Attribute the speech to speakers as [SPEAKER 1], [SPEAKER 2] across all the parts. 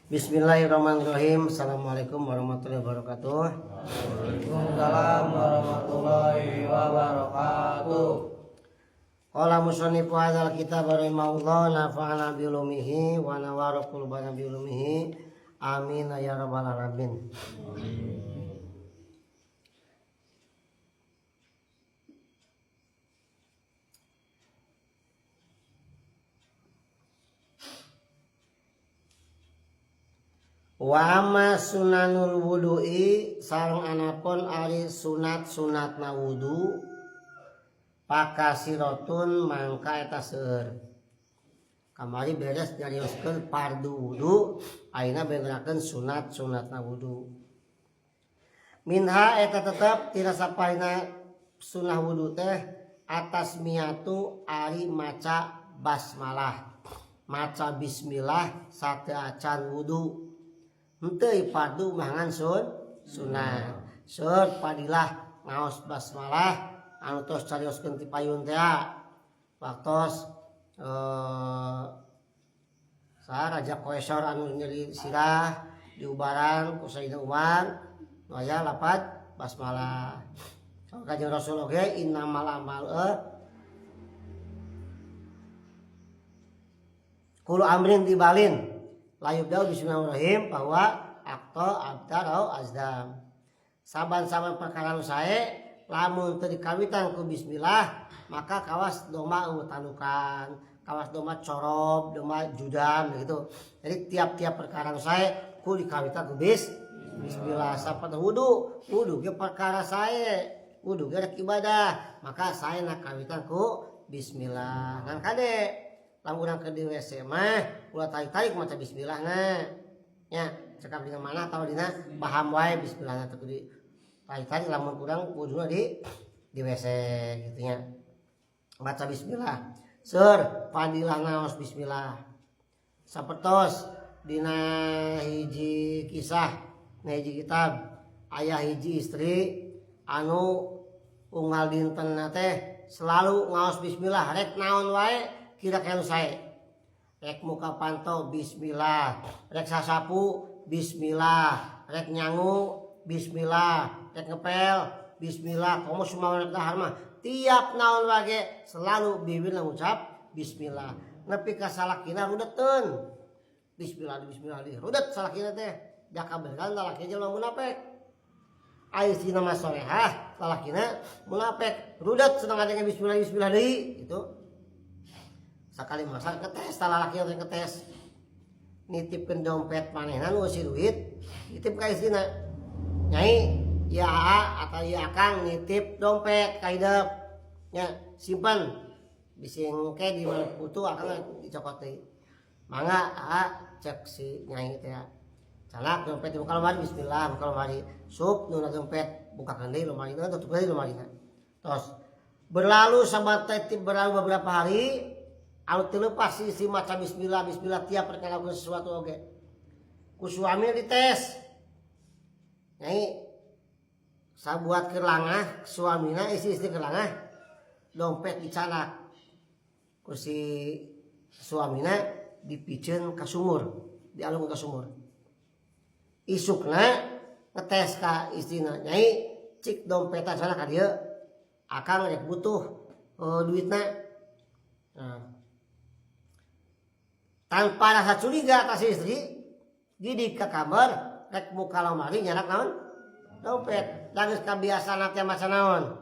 [SPEAKER 1] Bismillahirrahmanirrahim. Assalamualaikum warahmatullahi wabarakatuh.
[SPEAKER 2] Waalaikumsalam warahmatullahi wabarakatuh.
[SPEAKER 1] Qala musannifu hadzal kitab rahimahullah nafa'ana bi ulumihi wa nawwara qulubana bi ulumihi. Amin ya rabbal alamin. Wa amma sunanul wudu'i sareng anapun ari sunat-sunatna wudu pakasiratun mangka eta seueur. Kamari beres nyarioskeun fardu wudu, ayeuna beungerakeun sunat-sunatna wudu. Minha eta tetep tina saparina sunah wudu teh atas miatu ari maca basmalah. Maca bismillah sateuacan wudu. Henteu fardu mangan sunah. Seur padilah ngaos basmalah anu tos carioskeun ti payun teh waktos saha Raja Koesor anu nyeri sirah diubaran ku Sayyidina Umar nu aya lapat basmalah. Kanjeng Rasul oge innamal amal kullu amrin dibalin la yubda'u bismillahirrahmanirrahim bahwa akto abtar au azdam. Saban-saban perkara nu sae lamun teu dikawitan ku bismillah maka kawas doma tanukan, kawas doma corob, doma judam gitu. Jadi tiap-tiap perkara nu sae ku dikawitan ku bismillah. Sapat wudu, wudu ge perkara sae, wudu ge rek ibadah, maka sae na kawitan ku bismillah. Ngan kade lamun urang ke di WC mah ulah tarik-tarik maca bismillahna. Nya cekap dina mana atawa dina paham wae bismillahna teu kudu tarik-tarik lamun urang wuduna di WC gitu nya. Maca bismillah. Seur fadilah naos bismillah. Sapertos dina hiji kisah, dina hiji kitab aya hiji istri anu unggal dinten teh selalu ngaos bismillah rek naon wae kira-kira sae. Rek muka panto bismillah, rek sasapu bismillah, rek nyangu bismillah, rek ngepel bismillah, komo sumawan rek dahar mah tiap naon wae selalu bibirna ngucap bismillah. Nepi ka salakina rudeteun. Bismillah bismillah di rudet salakina teh. Jaka beneran lalakina jelema munafik. Ai istrina mah solehah, lalakina munafik. Rudet seneng adanya bismillah bismillah deui gitu. Sakali masak ngetes, lalaki teh ngetes. Nitipkeun dompet manehna nu eusi duit, nitip ka istrina. Nyai, ya aa atau ya akang nitip dompet ka hidep. Nya, simpen. Bisi engke di mana putu akang dicokot deui. Mangga aa cek si nyai teh. Calak dompet dibuka lemari bismillah, buka lemari. Sup nu dompet bukakeun deui lemari, tutup deui lemarina. Tos berlalu sampai berlalu beberapa hari anu teu leupas si maca bismillah bismillah tiap perkara lakukan sesuatu oge. Ku suami dites. Nyai sabuat keur langah suamina istri-istri keur langah dompet dicanak. Ku si suamina dipiceun ka sumur, dialungkeun ka sumur. Isukna ngetes ka istrina, nyai cik dompetna sana ka dieu akang rek butuh duitna. Nah, tanpa rasa curiga atas istri, gidik ke kamar, rek muka lemari nyarak naon? Dompet. Dan geus kabiasaan teh maca naon?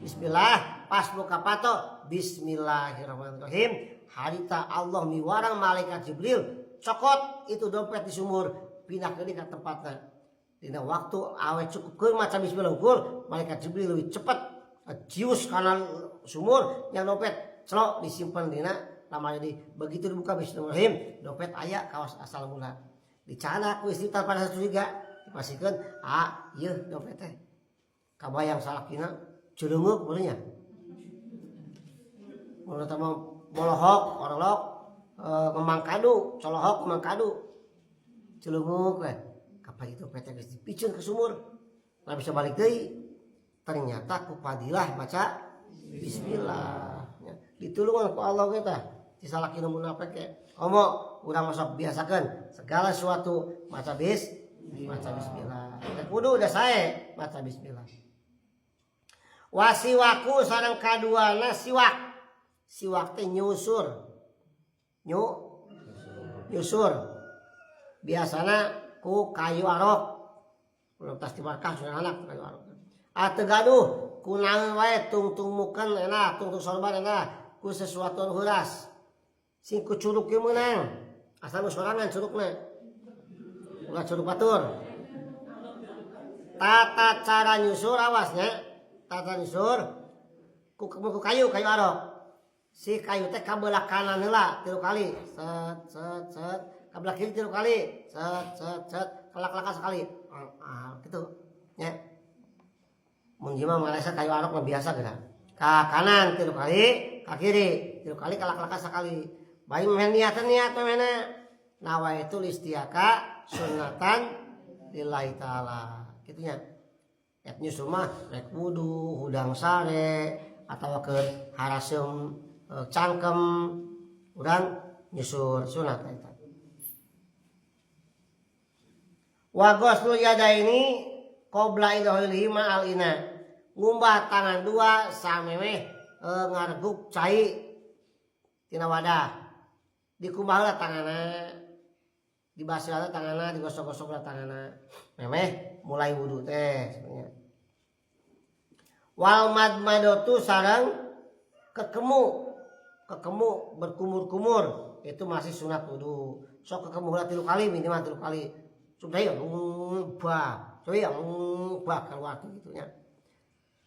[SPEAKER 1] Bismillah, pas buka pato, bismillahirrahmanirrahim. Harita Allah miwarang malaikat Jibril, cokot itu dompet di sumur, pindah ke ka tempatna. Dina waktu awe cukup keur maca bismillah ukur, malaikat Jibril lebih cepat cius kana sumur yang dompet celok disimpan dina lamanya di begitu dibuka bismillahirrahmanirrahim dompet aya kawas asal mula dicanak ku istri tanpa rasa curiga dipasikeun ah ieu dompet teh kabayang salakina celeungeup beulnya mun eta mah bolohok orolok ngembang kadu colohok ngembang kadu celeungeup we kapan itu dompet teh geus dipiceun ke sumur nggak bisa balik deui ternyata ku fadilah maca bismillah ditulungan ku Allah kita Ti salaki nu munafik ge. Komo urang masuk biasakeun segala sesuatu maca bismillah. Rek wudu udah sae maca bismillah. Wasiwaku sareng kaduana siwak. Siwak teh nyusur. Nyusur. Biasana ku kayu arok. Ulah tas dimarkah sunah anak kayu arok. Ateu gaduh ku naon wae tungtung muken enak, tungtung sorban enak, ku sesuatu anu heuras. Sing ku curug ieu meunang. Asal nu sorangan curugna. Ulah curug batur. Tata cara nyusur awasnya, tata nyusur ku kayu, kayu arok. Si kayu teh kabelah kanan heula 3 kali, set set set, kabelah kiri 3 kali, set set set, kelak-kelakan sekali. Gitu nya. Mun ieu mah Malaysia kayu arok mah biasa geura. Ka kanan 3 kali, ka kiri 3 kali, kelak-kelakan sekali. Bae meh niatan niat mehna. Nawaitu listiaka sunnatan lillahi taala. Kitu nya. Rek nyusul mah rek wudu, hudang sare atawa keur haraseum cangkem urang nyusur sunat eta. Wa ghuslu yadaini qabla idkhalihi ma'al ina. Ngumbah tangan dua samemeh ngareguk cai tina wadah. Dikumbah heula tanganna, dibasuh heula tanganna, digosok-gosok heula tanganna. Memeh mulai wudu teh sebenarnya. Wal madmadatu sareng kekemu, kekemu berkumur-kumur itu masih sunat wudu. Sok kekemu heula 3 kali minimal 3 kali. Sudah ya bah, sudah ya bah keluar gitu nya.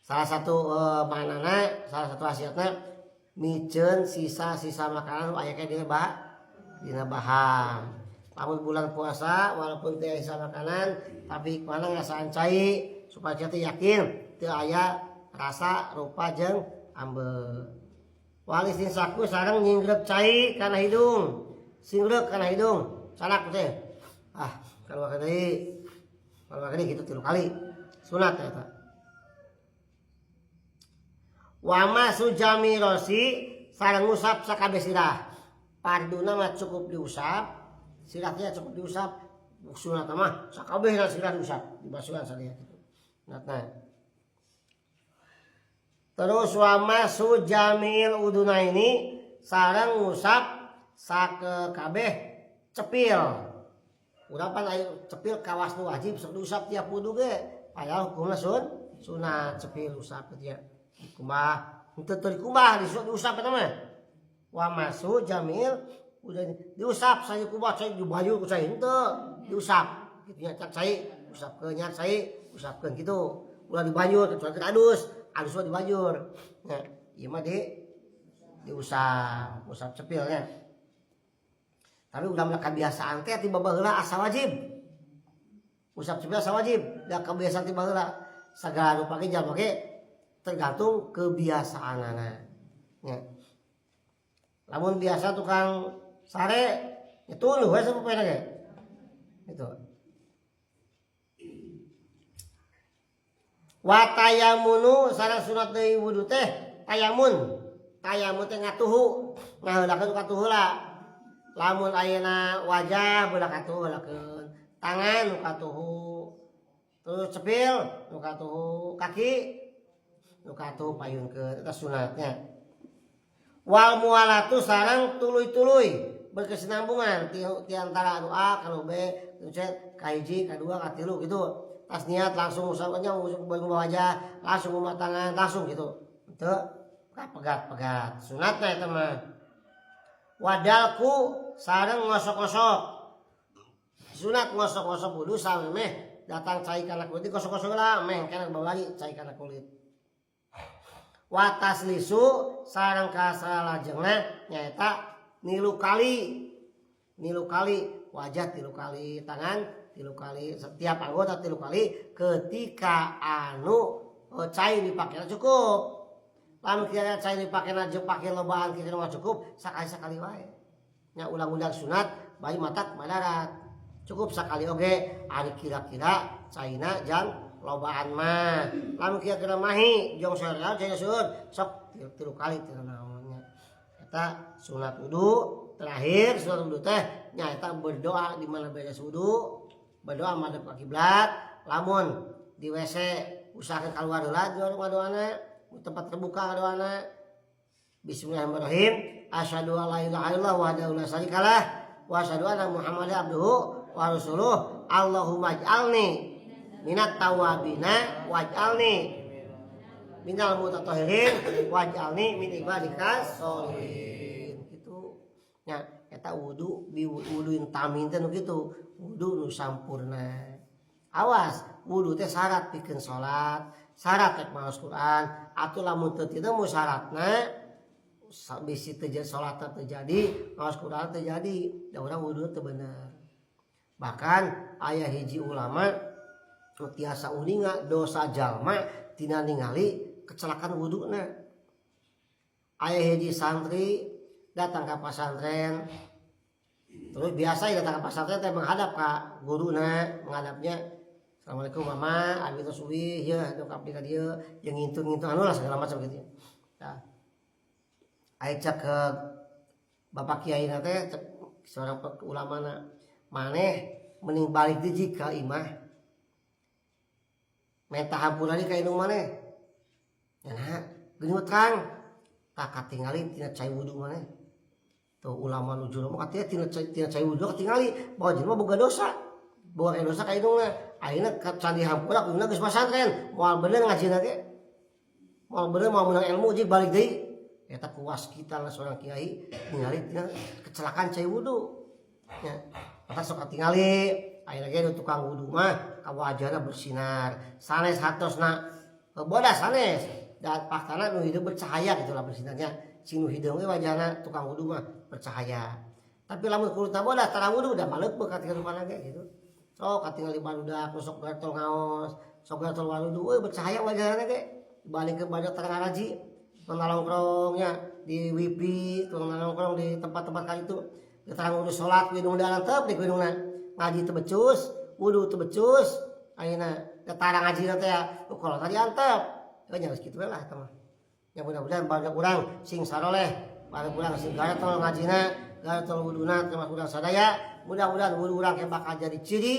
[SPEAKER 1] Salah satu manana, salah satu khasiatna miceun sisa-sisa makanan aya ke dina dina baham. Lamun bulan puasa walaupun teu sisa makanan tapi mana ngasaan cai supaya teh yakin teu aya rasa rupa jeung ambe. Wal istinsaku sareng nyinggrek cai kana hidung. Singgrek kana hidung. Sanak teh. Ah, keluar deui. Keluar deui gitu 3 kali. Sunat eta. Wa masu jami rosi sareng ngusap sakabeh sirah. Parduna mah cukup diusap, sirahnya cukup diusap. Sunat mah sakabehna sirah diusap, dibasuhan sadaya kitu. Sunatna. Terus wa masu jamil udunaini sareng ngusap sakabeh cepil. Urang pan aya cepil kawas nu wajib sok diusap tiap wudu ge. Padahal hukumna sunat cepil usap kitu ya. Dikumbah, henteu teu dikumbah, diusap eta mah. Wa masu jamil udah diusap saya kumbah cai dibayur ku cai henteu diusap kitu nya cak cai usapkeun nya cai usapkeun kitu. Ulah dibanjur kecuali keur adus, adus mah dibanjur. Nya ieu mah diusap, usap cepilnya. Tapi udah mah kebiasaan teh ti baheula asa wajib. Usap cepil asa wajib, da kebiasaan ti baheula. Sagala rupa ge jalma ge tergantung kebiasaanana. Nya. Lamun biasa tukang sare ya tuluh we sapupena ge. Itu. Wa tayamunu sareng sunat deui wudu teh tayamun. Tayamun teh ngatuhu, ngaheulakeun katuhu heula. Lamun ayeuna wajah belah katuhu heulakeun, tangan nu katuhu, terus cepil nu katuhu, kaki nu katuhu payunkeun eta sunatnya. Wal muwalatu sareng tuluy-tuluy berkesinambungan ti antara anu A ka nu B, nu C, ka hiji, ka dua, ka tilu gitu. Tas niat langsung usapnya ngubah wajah, langsung ngubah tangan, langsung gitu. Teu kapegat-pegat. Sunatna eta mah. Wadalku sareng ngosok-ngosok. Sunat ngosok-ngosok wudu samemeh datang cai kana kulit gosok-gosok lah meh kana babari cai kana kulit. Wataslisu sareng kasalajengna nyaeta nilu kali. Nilu kali wajah 3 kali, tangan 3 kali, setiap anggota 3 kali ketika anu cai dipakena cukup. Lamun kira cai dipakena jeung pake lobaan kira mah cukup sakali-sakali wae. Nya ulang-ulang sunat bayi matak madarat. Cukup sakali oge ari kira-kira caina jang lobaan mah. Lamun kira-kira mahi jong soreal cai seueur sok 3 kali teu naonnya. Eta sunat wudu terakhir, sunat wudu teh nyaeta berdoa di mana beres wudu, berdoa madep ka kiblat. Lamun di WC usahakan keluar heula ngadoana, tempat terbuka ngadoana. Bismillahirrahmanirrahim. Asyhadu alla ilaha illallah wahdahu la syarikalah wa asyhadu anna Muhammadan abduhu wa rasuluh. Allahumma ij'alni minat tawabina waj'alni minal mutatahhirin waj'alni min ibadika sholihin. Gitu nya, eta wudu bi wuduin tamin teh nu kitu, wudu nu sampurna. Awas, wudu teh syarat pikeun salat, syarat rek maos Quran. Atuh lamun teu teu syaratna, bisi teu salat terjadi, maos Quran terjadi, da urang wudu teu bener. Bahkan aya hiji ulama nu tiasa uninga dosa jalma tina ningali kecelakaan wuduna. Aya hiji santri datang ke pesantren, terus biasa ya datang ke pesantren teh menghadap ka guruna, menghadapnya, "Assalamualaikum Mama, abi tos uwih ya, dok abdi ka dieu," yang ngintun-ngintun anu lah segala macam gitu. Nah, aya cek ke bapak kiai teh, cek seorang ulama na, "Maneh mending balik deui ka imah, minta hampura ka indung maneh." Ya, nah geuning terang tak katingali tina cai wudu maneh. Tuh, ulama nu jero mah katanya tina cai wudu katingali bahwa jelema boga dosa, boga dosa ka indungna. Ayeuna can dihampura, kuduna geus pasantren, moal bener ngajina ge, moal bener, moal meunang ilmu. Jig balik deui. Eta kuas kita lah, seorang kiai ningali tina kecelakaan cai wudu nya. Maka sok katingali ayeuna ge tukang wudu mah kawajahna bersinar, sanes hartosna bodas, sanes, dan faktana nu hideung bercahaya gitu lah bersinarnya. Sing nu hideung we wajahna tukang wudu mah bercahaya, tapi lamun kulitna bodas tara wudu udah maleupeuh katingali rupana ge gitu. Sok katingali barudak nu sok gartol ngaos, sok gartol wudu, euy, bercahaya wajahna ge dibanding ke barudak tara ngaraji, nongkrongnya di wifi, tukang nongkrong di tempat-tempat kayak itu. Kita ngurus sholat, hidung diantep di hidungna, ngaji teu becus, wudu teu becus. Ayeuna tara ngaji teh ya kalau tadi antep ya geus kitu we lah eta mah. Ya, mudah-mudahan barudak urang sing saroleh, barudak urang sing garetol ngajina, garetol wuduna, termasuk urang sadaya. Mudah-mudahan wudu urang ke bakal jadi ciri,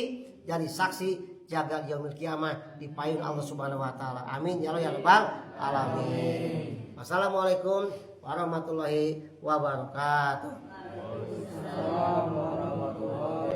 [SPEAKER 1] jadi saksi jaga di yaumil kiamah di payun Allah Subhanahu wa taala. Amin ya Allah ya rabbal alamin. Wassalamualaikum warahmatullahi wabarakatuh.